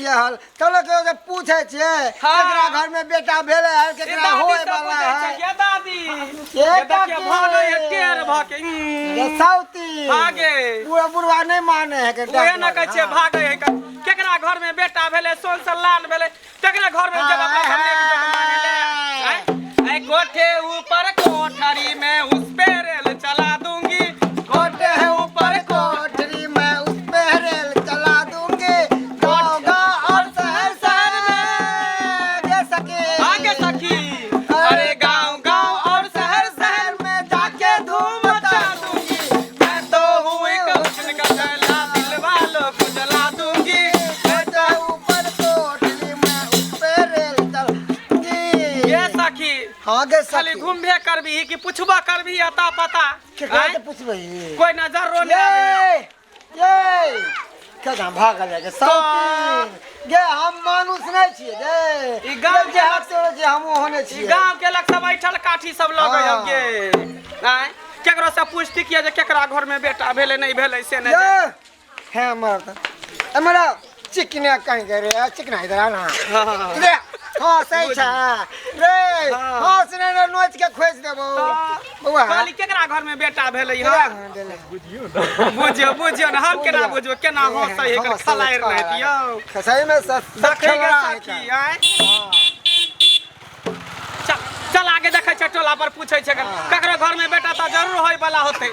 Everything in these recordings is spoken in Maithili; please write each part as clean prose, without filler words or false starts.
हल चलो केओ से पूछे छियै हाँ। केकरा घर में बेटा भेलै हल ई केकरा दादी होय से वाला पूछै है छै, ये दादी ये ये देखिए काकी। भागै है टेर भऽ के ये साउती भागे। पूरा बुढ़वा नहीं माने है के उहे न कहै छियै भागै है केकरा घर में बेटा भेलै सोन से लाल भेलै तेकरे घर में जब अपना सब एक जोग मांगे ले आय आय कोठे ऊपर कोठरी में उस पे रेल चला दूंगी कोठे है ऊपर कोठरी में उस पे रेल चला दूंगी गाँव गाँव और शहर शहर में दे सके आगे सखी अरे गांव गांव और शहर शहर में जाके धूम मचा दूंगी मैं तो हूँ एक हुस्न का थैला दिल वालों को जला दूंगी कोठे ऊपर कोठरी में उस पे रेल चला दूंगी ये सखी हाँ गे खाली सखी घूमबे करबी कि पुछबा करबी अता पता केकरा आँय? से पूछबै कोई नजर रो नहीं आबै ये ये केना भागल है गे साउती गे हम मानुस नहीं छियै गे ई गाँव जे हाथ तोड़े छियै हम ओहने ई छियै गांव के लग सब ऐठल काठी सब लगै हाँ। हौ गे आँय केकरो से पूछती किया जे केकरा घर में बेटा भेलै नहीं भेलै से नहीं ये हे मर्द ए मरा चिकना कहीं गए रे चिकना इधर आ ना हाँ। इधर आ। हाँ सही छै रे हाँ। हाँ सुने ने नोच के खोज देबो बौआ कहली केकरा घर में बेटा भेलै केकरा हँ घर में भेलै? बुझियौ बुझियौ ने हम केना बुझियौ केना हँसै है एकर खलारि नहि दियौ सही में सच देखै के सखी आँय चल चल आगे देखै छै टोला पर पूछै छै ककरो घर में बेटा तऽ जरूर होय वाला होतै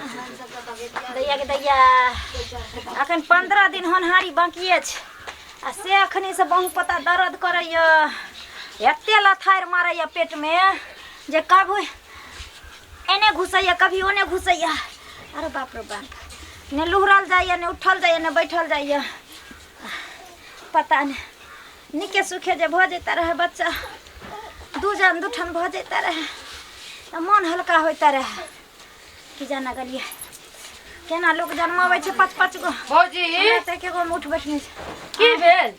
दैया के दैया अखन 15 दिन होनहारी बाकिए छै आ से अखनी से बहुत पता दर्द करैया एते लथारि मारैया पेटमे जे कभी एने घुसैया कभी ओने घुसैया अरे बाप रे बाप ने लुहरल जाइया ने उठल जाइया ने बैठल जाइया पता नहीं निके सुखे जे भऽ जैता रहे बच्चा दू जन दू ठन भऽ जैता रहे तऽ मन हल्का होइता रहे की जाना गेलियै केना लोक जन्माबै छै पाँच पाँच गो भौजी हमरा तऽ एके गो मे उठ बैठ नहि छै की भेल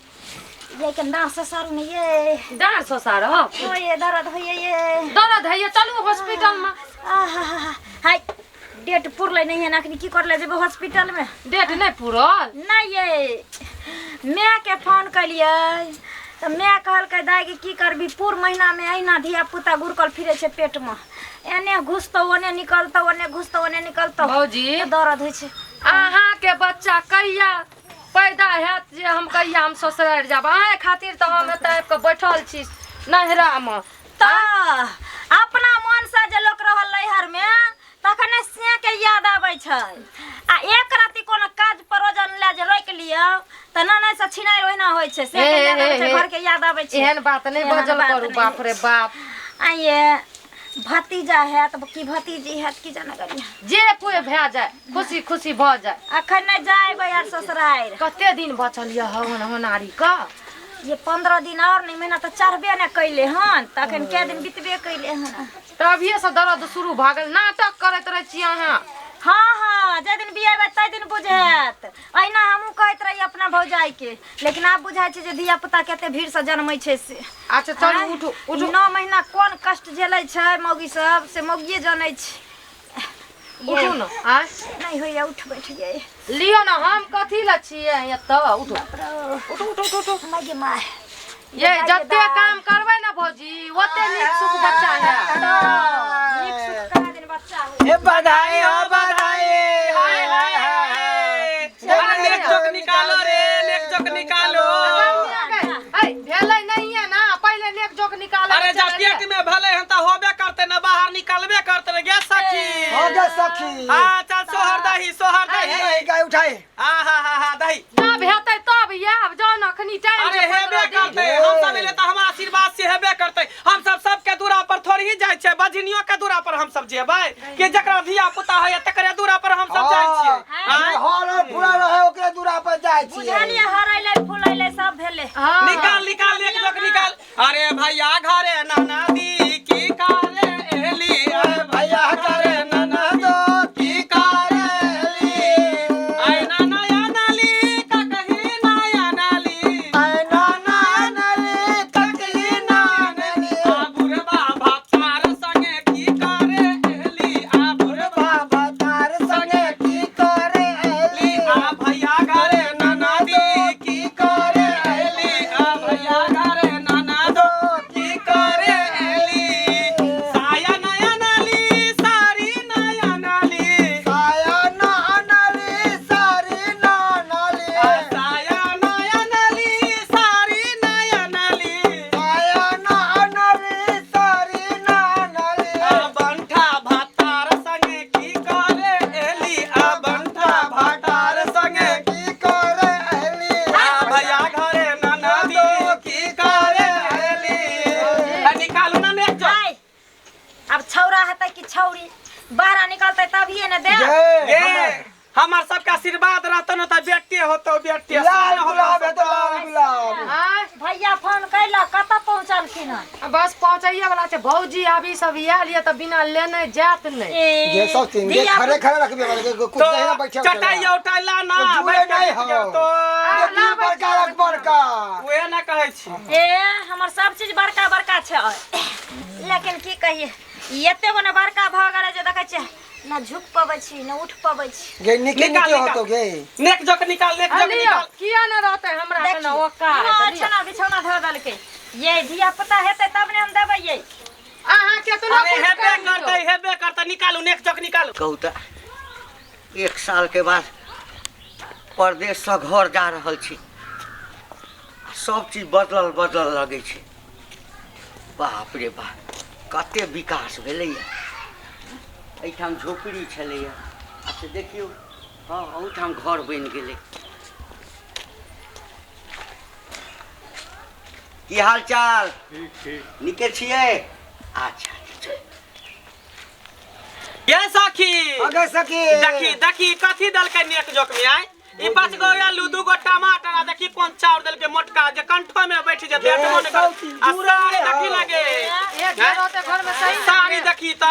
ये के डाँस ससारू ने ये डाँर ससारब होइए दर्द होइए ये दर्द होइए चलू हॉस्पिटल में आहा हाय डेट पुरलै नहि है अखनी की करले जेबै हॉस्पिटल में डेट नहि पुरल नहि ये मायके फोन केलियै तऽ माय कहलकै दाइ गे की करबी पूर महीनामे अहिना धिया पुता गुरकल फिरै छै पेटमे एने घुसतौ ओने निकलतौ ओने घुसतौ ओने निकलतौ भौजी तऽ दर्द होइ छै अहाँके बच्चा कहिया पैदा हैत जे हम कहिया हम ससुरारि जायब अहें खातिर तऽ हम एतऽ आबि कऽ बैठल छी नैहरामे तऽ अपना मनसँ जे लोक रहल नैहरमे तखने से के याद आबै छै आ एक राति कोनो काज परोजन लए जे रोकि लियौ तऽ ननै से छिनाइ ओहिना होइ छै से के हे, याद आबै हे, छै हे। घर के याद आबै छै एहन बात नहि एहन बजल बात करू नहि बाप रे बाप आइये भतीजा हैत कि भतीजी हैत की जाने गेलियै जे कोइ भए जाय खुशी खुशी भऽ जाय अखन नहि जायबै आर ससुरारि कते दिन बचल यऽ हवन होनारी के ये 15 दिन और नहीं महीना तऽ चढ़बे नहि कैले हन तऽ अखन कै दिन बितबे कैले हन तऽ अभिये से दर्द शुरू भऽ गेल नाटक करैत रहै छी अहाँ हाँ हाँ जाहि दिन बियाह ताहि दिन बुझायत अहिना हमहूँ कहैत रही अपना भौजाइके लेकिन आब बुझाइ छै जे धिया पुता कते भीड़सँ जन्मै छै से अच्छा चलू आँय? उठू उठू 9 महीना कोन कष्ट झेलै छै मौगी सब से मौगिए जनै छै उठू ने आँय नहि होइए उठ बैठ गे लियौ ने हम कथी लए छियै एतऽ उठू उठू उठू उठू उठू माय गे माय ये जते काम करबै ने भौजी ओते नीक सुख बच्चा हैत नीक सुख करा दिन बच्चा हो ए बधाई हो बधाई हाय हाय हाय अरे लेक जोक निकालो रे लेक जोक निकालो ऐ भेलै नहिये ना पहिले लेक जोक निकालै अरे जब पेट में भले हन त होबे करते ना बाहर निकलबे करते रे गे सखी हो गे सखी हां चल सोहर दही सोहर दही ए गाय उठाई हां हां हां हां दही जब हेतै तब आयब जाउ ने अखनी टाइम अरे हेबे करते हम सब एले त हमरा आशीर्वाद से हेबे करते हम सब सबके दूरा पर थोड़ी ही जाइ छै बझनियो के दूरा पर हम सब जेबै कि जकरा धिया पुता होइए तकरे दूरा पर हम सब जाइ छियै आँय? हर और पूरा रहे ओकरे दूरा पर जाइ छियै बुझलियै हर अयलै फूल अयलै सब भेलै निकाल निकाल एक जोक निकाल अरे भैया घरे नाना दी की करे एली अरे भैया करे ननदो की करे एली आय नाना ए हमर सबके आशीर्वाद रहतो न त बेटे होतो बेटे लाल गुलाब हेतौ लाल गुलाब। आँय, भैया फोन कैलक कतऽ पहुँचलखिन हन? बस पहुँचैये वाला छै भौजी आबी सब आयल ये तऽ बिना लेने जायत नहि। ए, ये सब तीन गे धिया खड़े खड़े रखबे वाले के कुछ नहीं ना बैठे चटाई उटाई ला ना तो जुड़े बैठ के नहीं गीत हो। गेतो। ये बड़का रख बड़का उहे ना कहै छी। ए हमर सब चीज बड़का बड़का छै, लेकिन की कहिए एते गो ने बड़का भऽ गेलै जे देखै छियै न झुक पबै छी न उठ पबै छी। गे निके निकाल, निके निकाल। होतो गे। नेक जोक निकाल, नेक जोक लियो निकाल। किया न रहतै हमरा देखी कने औकात हाँ, लियो। छना बिछौना धऽ देलकै ये धिया पुता हेतै तब ने हम देबै ये। अहाँ केतनो अरे कुछ हेबे करि लियौ। करतै हेबे करतै, निकालू नेक जोक निकालू। कहू तऽ 1 साल के बाद परदेशसँ घर जा रहल छी, सब चीज बदलल बदलल लगै छै। बाप रे बाप कते विकास भेलैए। एहिठाम झोपड़ी छलैए, अच्छा देखियौ हँ अहूठाम घर बनि गेलै। की हाल चाल? ठीक ठीक। नीके छियै? अच्छा अच्छा। ये सखी अगे सखी देखी देखी कथी देलकै नेक जोक में आय ई 5 गो आलू 2 गो टमाटर आ देखी कोन चाउर देलकै मोटका जे कंठो में बैठ जेतै अटबो नै करत। आ साड़ी देखी लगे एक जे रहतै घर में सही साड़ी देखी त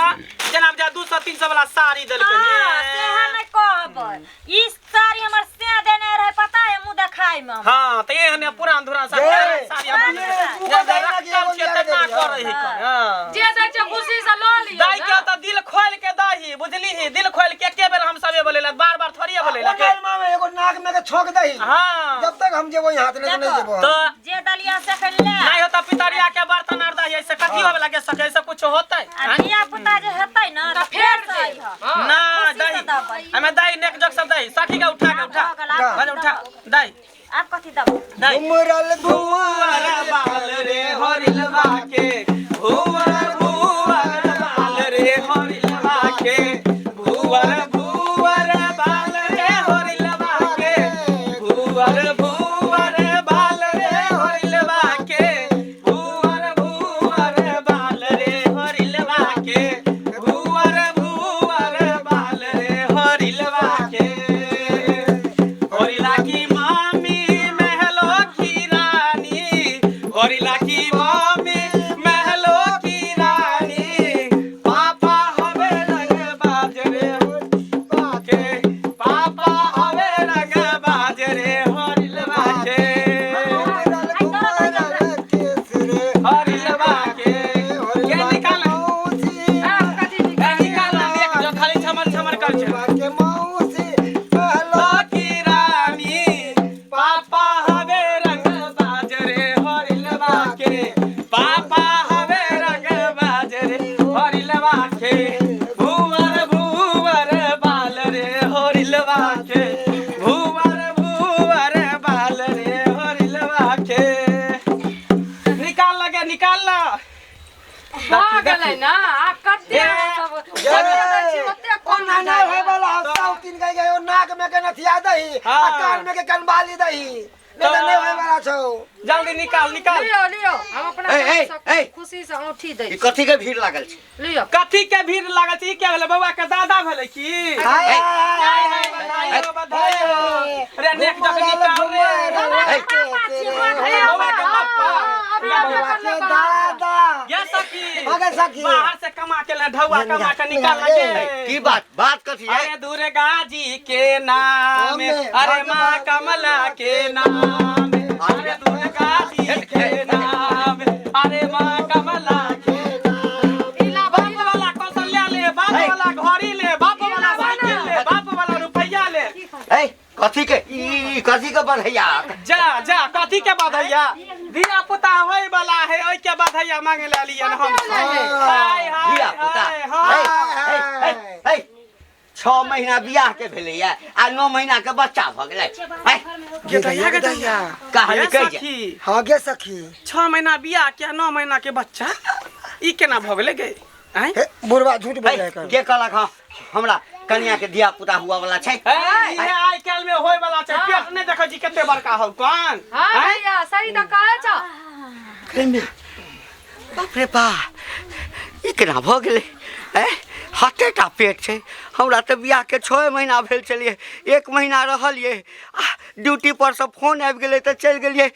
जेना बुझा 200-300 वाला साड़ी देलकै। हाँ, सेहा नहि कहबै ई साड़ी हमर से देने रहे पता है मुँह देखाय में। हाँ त एहने पुरान धुरान सब ये, साड़ी हमरा ये, देलकै। दू गो रखल दही लगी, एगो छियै लिया तेना देली, करै है हाँ। हाँ। जे दै छै खुशी से लऽ लियौ दाई के ने। त दिल खोल के दही बुझली दिल खोल के एके बेर हम सबे बोलेला बार बार थोड़िए बोलेला के। ओकरा में एगो नाक में के छोक दही। हाँ। जब तक हम जेबो यहाँ नहीं तो नहीं जेबो। तो जे दलिया से खैले नहीं होता पितरिया के बर्तन आर दही ऐसे कथी होवे लगे सके ऐसे कुछ होतै? आ धिया पुता जे हेतै न त फेर से अइहऽ। हाँ। ना खुशी से दही देबै। हमें दही नेक जोक सब दही सखी के उठा के उठा आब भऽ गेल, आब भले उठा दही आब कथी देबै? दही घुमरल भुवर बाल रे हरिलवा के भुवर भुवर बाल रे हरिलवा के भुवर भुवर बाल रे हरिलवा के भुवर भुवर बाल रे हरिलवा के भुवर भुवर बाल रे हरिलवा के भुवर भुवर बाल रे हरिलवा के हरिला की मामी महलो की रानी हरिला की मामी महलो की रानी पापा हवे रंग बाजरे के पापा हवे रंग बाजरे हरिलवा के घुमरल घुमरल केसरे हरिलवा के के निकाल मौसी आब कथी ए निकालियै? निकाल ना देख जो खाली छमर छमर कर छै के मौसी कहलो की रानी पापा हवे रंग बाजरे हरिलवा के पापा हवे रंग बाजरे हरिलवा के भुवर भुवर बाल रे हरिलवा के भुवर भुवर बाल रे हरिलवा के निकाल लगे निकाल ला भऽ गेलै ने आब कते अहाँ सब जते दै छी ओते ओ कम नाना जाइए। होय वाला सब तीन गई गए नाक में के नथिया दही आ हाँ। कान में के कनबाली दही नहीं तो नहीं होय वाला छौ। जल्दी निकाल निकाल लियो लियो हम अपना ए, ए, हाथ से ए। खुशी से औंठी दै ई छी। कथी के भीड़ लागल छै? लियो कथी के भीड़ लागल छै? ई के भेलै बौआ के दादा भेलै की? हाय हाय हाय हाय बधाई हो बधाई हो रे नेक जक निकाल रे हे, पापा छी बौआ बौआ के पप्पा अभी अभी बौआ कर के ले बाहर। दादा ये सखी अगे सखी बाहर से कमा के ले ढौआ कमा के निकाल लगे की बात बात कथी है? अरे दुर्गा जी के नाम अरे माँ कमला के नाम अरे दुर्गा जी के नाम अरे माँ कमला के ई ला बाप वाला कौशल्या ले बाप वाला घड़ी ले बाप वाला साइकिल ले बाप वाला रुपया ले। ए कथी के ई कथी के बढ़ैया? जा जा कथी के बधैया? धिया पुता होय वाला है ओइ के बधैया मांगे ले लियन हम। हाय हाय धिया पुता हाय हाय हे, हे, हे, 6 महीना बियाह के भेलैया आ 9 महीना के बच्चा भऽ गेलै। हे, गे दैया गे दैया कहानी ये कहि जा। सखी हाँ गे सखी 6 महीना बियाह के 9 महीना के बच्चा ई केना भऽ गेलै गे? आँय? हे बुढ़वा झूठ बोल हे, रहे के कहलक हँ हमरा कनिया के धिया पुता हुआ वाला छै? हे, इहे आइ काल्हि में होय वाला छै। पेट नहि देखै छी कते बड़का हौ कोन? हाँ आँय? भैया सही तऽ कहै छौ। बाप रे बा ई केना भऽ गेलै? ए हटेटा पेट छै हमरा तऽ बियाहके 6 महीना भेल छलियै, 1 महीना रहलियै आ ड्यूटी पर से फोन आबि गेलै तऽ चलि गेलियै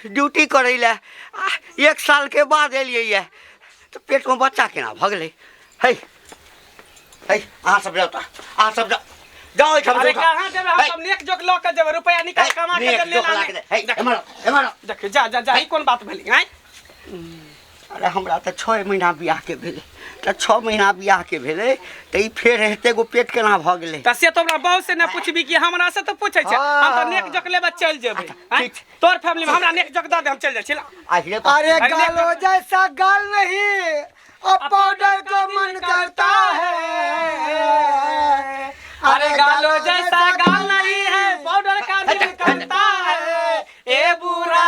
ड्यूटी करै लए आ 1 सालके बाद एलियै यऽ तऽ पेटमे बच्चा केना भऽ गेलै? है है, अहाँ सब जाउ तऽ, अहाँ सब जाउ, जाउ एहिठाम से अरे उठाउ। कहाँ जेबै हम? है, सब नेक जोक लऽ के जेबै, रुपैआ निकाल है, कमा के नेक जे जोक लेला ला के नहि। दे। है, एम्हर आउ, एम्हर आउ। देख, जा जा जा, ई कोन बात भेलै? आँय, अरे हमरा तऽ 6 महीना बियाहके भेलै, तऽ 6 महीना बियाहके भेलै तऽ ई फेर एते गो पेट केना भऽ गेलै? तऽ से तो हमरा बहू से नहि पुछबी कि हमरा से तऽ पूछै छै? हम तऽ नेक जोक लेबै चलि जेबै। आँय? ठीक छै। तोर फैमिली में हमरा नेक जोक दऽ दे, हम चलि जाइ छी ला। आहिरे बाप। अरे अरे गालो जैसा गाल नहीं, अब पाउडर को मन करता है। अरे गालो जैसा गाल नहीं है, पाउडर का दिल करता है। ए बूढ़ा,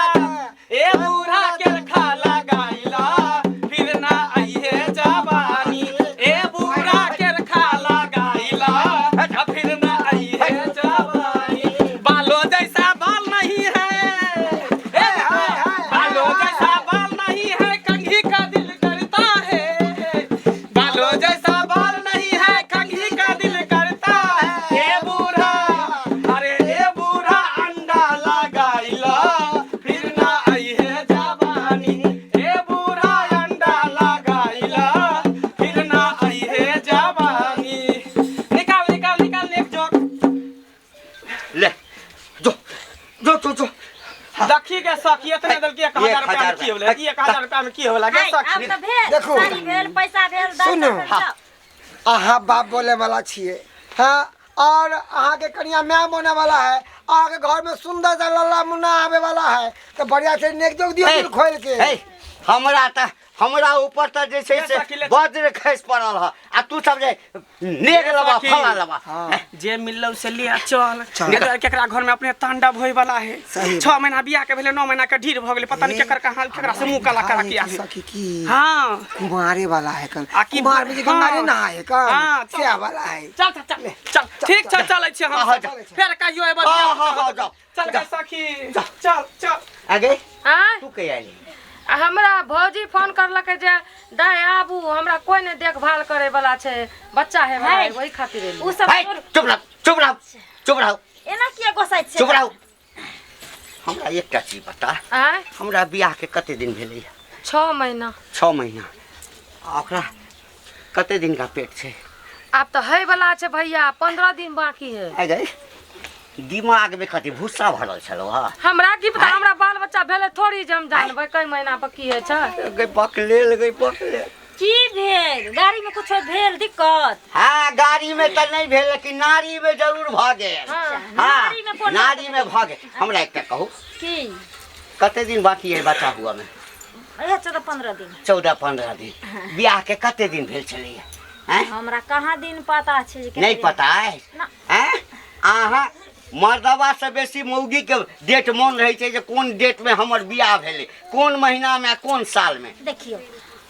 ए बूढ़ा के खाला गाइला फिर ना आई है जवानी। ए बूढ़ा के खाला गाइला फिर ना आई है जवानी। बालो जैसा बाल नहीं है, ए बालो जैसा बाल नहीं है, कंघी का दिल करता है। बालो जैसा बाल नहीं है, कंघी का दिल करता है। ए बूढ़ा, अरे ए बूढ़ा अंडा लगाइला फिर ना आई है जवानी। ए बूढ़ा अंडा लगाइला फिर ना आई है जवानी। निकाल निकाल निकाल एक जोक। ले जो जो जो जो। देखी के सखी, इतने दल के 1000 रुपया में की होला? 1000 रुपया में की होला गे है, आब सखी? तऽ भेल देखो। साड़ी भेल, पैसा भेल, दाल सुनू। भेल, जाउ। अहाँ बाप बोले वाला छियै, हाँ, और अहाँ के कनिया my बने वाला है, अहाँ के घर में सुंदर सा लल्ला मुन्ना आवे वाला है, तो बढ़िया से नेक जोक दियो दिल खोल के। हे, हमरा तऽ हमरा ऊपर तऽ जे छै ले से सखी, ले। वज्र खसि पड़ल ह आ तू सब जे नेग लेबा सखी। फला लेबा। हाँ। जे मिललो से ले चल। चल। केकरा घर में अपने तांडव होय वाला है। सही। 6 महीना बियाह के भेलै, 9 महीना के ढीर भऽ गेलै, पता नहीं केकर कहाँ केकरा से मुंह काला करा के आबे। सखी की हाँ कुमारे वाला है कल आ की- कुमार में जे गंगा हाँ। नहीं नहाए कल हाँ, चल। से वाला है। चल चल चल चल, ठीक छै, चलै छी हम हाँ, सब। चल। फेर कहियो एबै। हाँ, हाँ, हाँ, जाओ। चल गे सखी, चल चल। आगे आँय? तू के आइली? आ हमरा भौजी फोन करलकै जे दाइ आबू, हमरा कोइ नहि देखभाल करे वाला छै, बच्चा है वाला है, है। ओहि खातिर एलियै। ओ सब हे, छोड़। चुप रह, चुप रह, चुप रह। एना किया गोसाइ छै? चुप रहू। हमरा एकटा चीज बता। आँय? हमरा बियाह के कते दिन भेलै? 6 महीना। 6 महीना आ ओकरा कते दिन का पेट छै? आब तऽ है वाला छै भैया, 15 दिन बाकी है। आइ गई, दिमाग में कथी भूसा भरल छलो? हा, हमरा की पता, हमरा बाल बच्चा भेलै थोड़ी जे हम जानबै कई महीना पर की होइ छै। गई पकलेल, गई पकलेल। की भेल? गाड़ी में कुछो भेल दिक्कत? हाँ, गाड़ी में तऽ नहि भेल लेकिन नारी में जरूर भऽ गेल। हाँ। हाँ, नारी में कोन नारी में भऽ गेल। हमरा एकटा कहू की कते दिन बाकी है बच्चा हुआ में? 14-15 दिन। 14-15 दिन। बियाह के कते दिन भेल छलैया? आँय? हमरा कहाँ दिन पता छै जे कते नहीं दिन। पता है? ना। आँय? अहाँ मर्दबा से बेसी मौगी के डेट मोन रहै छै जे कोन डेट में हमर बियाह भेलै, कोन महीना में आ कोन साल में। देखियौ,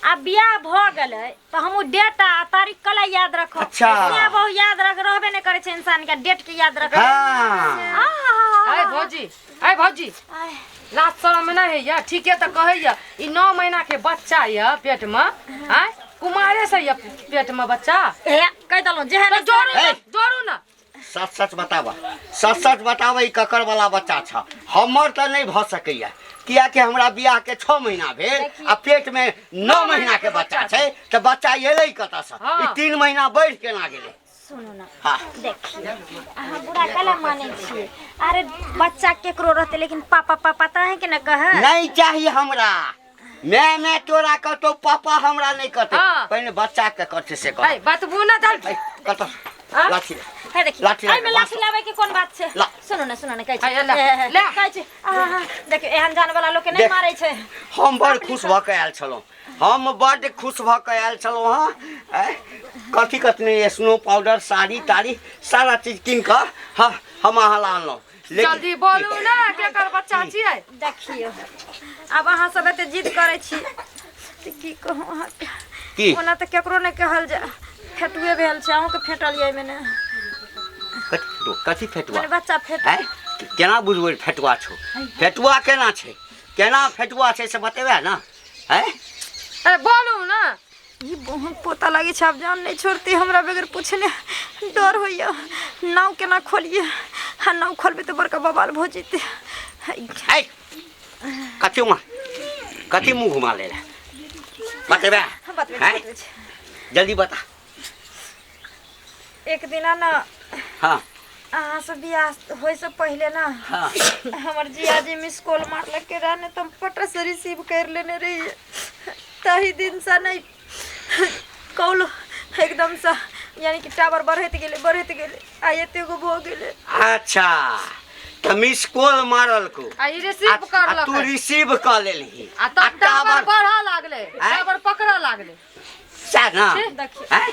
आब बियाह भऽ गेलै तऽ हमहूँ डेट आ तारीख कला याद रखब। अच्छा। से बहु याद रख रहबे नहि करै छै इंसान के, डेट के याद रख। हाँ। आय भौजी, आय भौजी, लाज शरम नहि होइया? ठीके तऽ कहैया, ई 9 महीना के बच्चा यऽ पेट में, आँय, कुमारे से यऽ पेट में बच्चा। हे, कहि देलहुँ जेहन तऽ जोड़ू हे। ने, जोड़ू ने। सच सच बताबऽ, सच सच बताबऽ, ई ककर वाला बच्चा छ? हमर तऽ नहि भऽ सकैया, कियाकि हमरा बियाह के 6 महीना भेल आ पेट में 9 महीना के बच्चा छै, तऽ बच्चा एलै कतऽसँ? हाँ। ई 3 महीना बढ़ि केना गेलै? सुनू ने। हाँ। देखियौ, अहाँ बुरा कला मानै छियै? अरे बच्चा केकरो रहतै लेकिन पापा पापा तऽ अहींके ने कहै। नहीं चाहिए हमरा, मैं मैं तोरा कहतो पापा हमरा नहीं कहते। हाँ। पहिने बच्चा के कहते से कह। आय बतबू ने चल। कतऽ हाँ? लाठी ले। हे देखियौ, लाठी एहिमे लाके लाठी लाबै के कोन बात छै? ला। सुनू ने, सुनू ने, कहै छी। हे, ले, हे, हे, ले। कहै छी, आहा, देखियौ, एहन जान वाला लोक के नहि देख। मारै छै। हम बड़ खुश भऽ के आयल छलहुँ, हम बड्ड खुश भऽ के आयल छलहुँ। हँ, आँय, कथी कथी नहि, स्नो पाउडर साड़ी ताड़ी सारा चीज कीन कऽ हँ हम अहाँ लए आनलहुँ, लेकिन जल्दी बोलू ने, केकर बच्चा छियै? देखियौ, आब अहाँ सब एते जिद करै छी तऽ की कहू अहाँके? की? ओना तऽ केकरो नहि कहल जाय, फेटुए भेल छै, अहूँके फेटल यऽ एहिमे ने? कथी कथी फेटुआ? मने बच्चा फेट। आँय, केना बुझबै फेटुआ छौ? फेटुआ केना छै, केना फेटुआ छै से बतेबै ने? आँय, ए बोलू ने। ई बहुत पोता लागै छै, आब जान नहि छोड़तै हमरा बगैर पूछने। डर होइए, नाव केना खोलिए? आ नाव खोलबै तऽ बड़का बवाल भऽ जेतै। ऐ कथी उमा कथी मुँह घुमा ले रहा बतेबे? हम बतबै छी। हैं? बतबै छी। जल्दी बता। एक दिना ने हाँ अहाँ से बियाह होइसँ पहिले ने हाँ हमर जियाजी मिस कॉल मारलकै रहे ने, तऽ हम पटसँ रिसीव करि लेने रहियै। ताहि दिनसँ नहि कॉल एकदमसँ यानी कि टावर बढ़ैत गेलै, बढ़ैत गेलै, आ एते गो भऽ गेलै। अच्छा, तऽ मिस कॉल मारल को आ ई रिसीव करलक। तू रिसीव कऽ लेलही। आ तब टावर बढ़ऽ लागलै। आँय? टावर पकड़ऽ लागलै। सएह ने? देखियौ। हैं?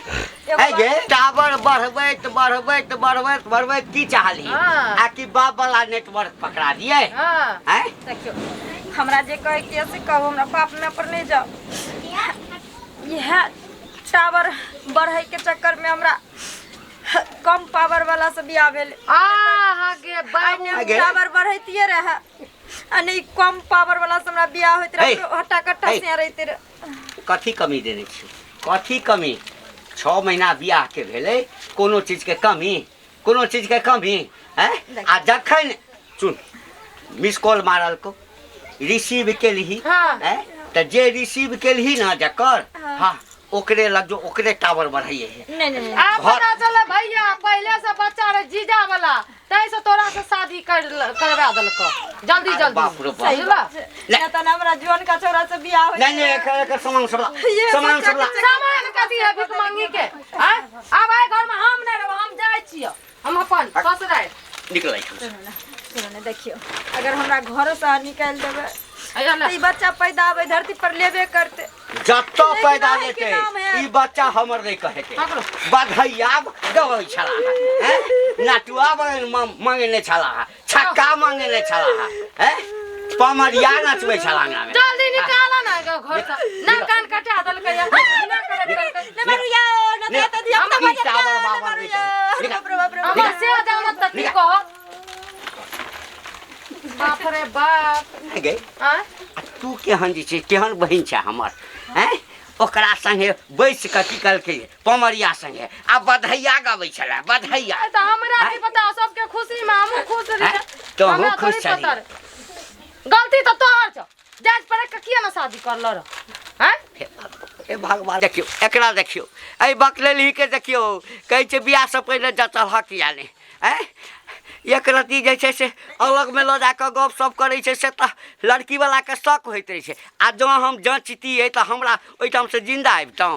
एगो है गे, टावर बढ़बैत बढ़बैत बढ़बैत बढ़बैत की चाहली? हाँ। आ कि बाप वाला नेटवर्क पकड़ा दिए? हाँ। हैं? देखियौ, हमरा जे कहैके यऽ से कहू, हमरा बाप माय पर नहि जाउ। इएह टावर बढ़ैके चक्करमे हमरा कम पावर वाला से बियाह भेल। आ गे बाबू। आगे। टावर बढ़ैतिये रहे आ नहि कम पावर वाला से हमरा बियाह होइत रहे हे। हट्टा कट्टा हे। से रहते रहे। कथी कमी देने छी? कथी कमी? 6 महीना बियाहके भेलै, कोनो चीजके कमी? कोनो चीजके कमी? हैं? आ जखन सुन, मिस कॉल मारलको, रिसीव केलही। हाँ। हैं? तऽ जे रिसीव केलही ने जकर, हाँ, ओकरे लग जो, ओकरे टावर बढ़ैये है। नहीं नहीं नहीं। आ घर- पता चले भैया, पहले से बच्चा रहे जीजा वाला, तै से तोरा से शादी कर करवा देलको जल्दी अरे जल्दी। बाप रे बाप। सही बात छै। ले। नहि तऽ हमरा जुअन का छौड़ा से बियाह होइत नहीं नहीं, रहे। एकर एकर सामान सब ला। ये सामान बच्चा सब ला। के सामान कथी है भीख मांगी के? आँय? आब आइ घर में हम नहीं रहब, हम जाइ छियै, हम अपन ससुराल। निकल एहिठाम से। सुनू ने, सुनू ने, देखियौ, अगर हमरा घरोसँ निकालि देबै अइयो ने। तऽ ई बच्चा पैदा आबै धरती पर लेबे करतै। जतऽ लेकिन पैदा अहाँके लेतै नाम है। ई बच्चा हमर नहि कहेतै। पकड़ो। बधैया गबै छलाह हैं, नटुआ मंगेने छलाह, छक्का मंगेने छलाह हैं, पमरिया नचबै छलाह अंगना में। जल्दी निकाल ना घर से, ना कान कटा देलकै या ना करैत देलकै। नहि मारू यौ, नहि तऽ धिया पुता ई भऽ जायत, टावर नहि बाबर मारू नहि यौ। छै। बाप रे बाप रे। हमर से जानत तऽ की कहत? बाप रे बाप। गे। आँय? आ तू केहन जे छै, केहन बहिन छै हमर हैं? ओकरा संगे बैस कऽ की कहलकै, पमरिया संगे आ बधैया गबै छलै, बधैया। ए, तऽ हमरा की पता? सबके खुशी में हमहूँ खुश रहियै। आँय? तोहूँ हमरा खुश थोड़ी छली। पता रहै। गलती तऽ तोहर छौ, जाँच पर के किया ना शादी करल रह? हैं? हे भगवान, देखियौ एकरा, देखियौ एहि बकलेलही के, देखियौ कहै छै बियाहसँ पहिले जचलह किया नहि? आँय, एक रत्ती जे छै से अलगमे लऽ जा कऽ गप सप करै छै से तऽ लड़कीवलाके शक होइत रहै छै। आ जँ हम जँचतियै तऽ हमरा ओहिठामसँ जिन्दा अबितहुँ?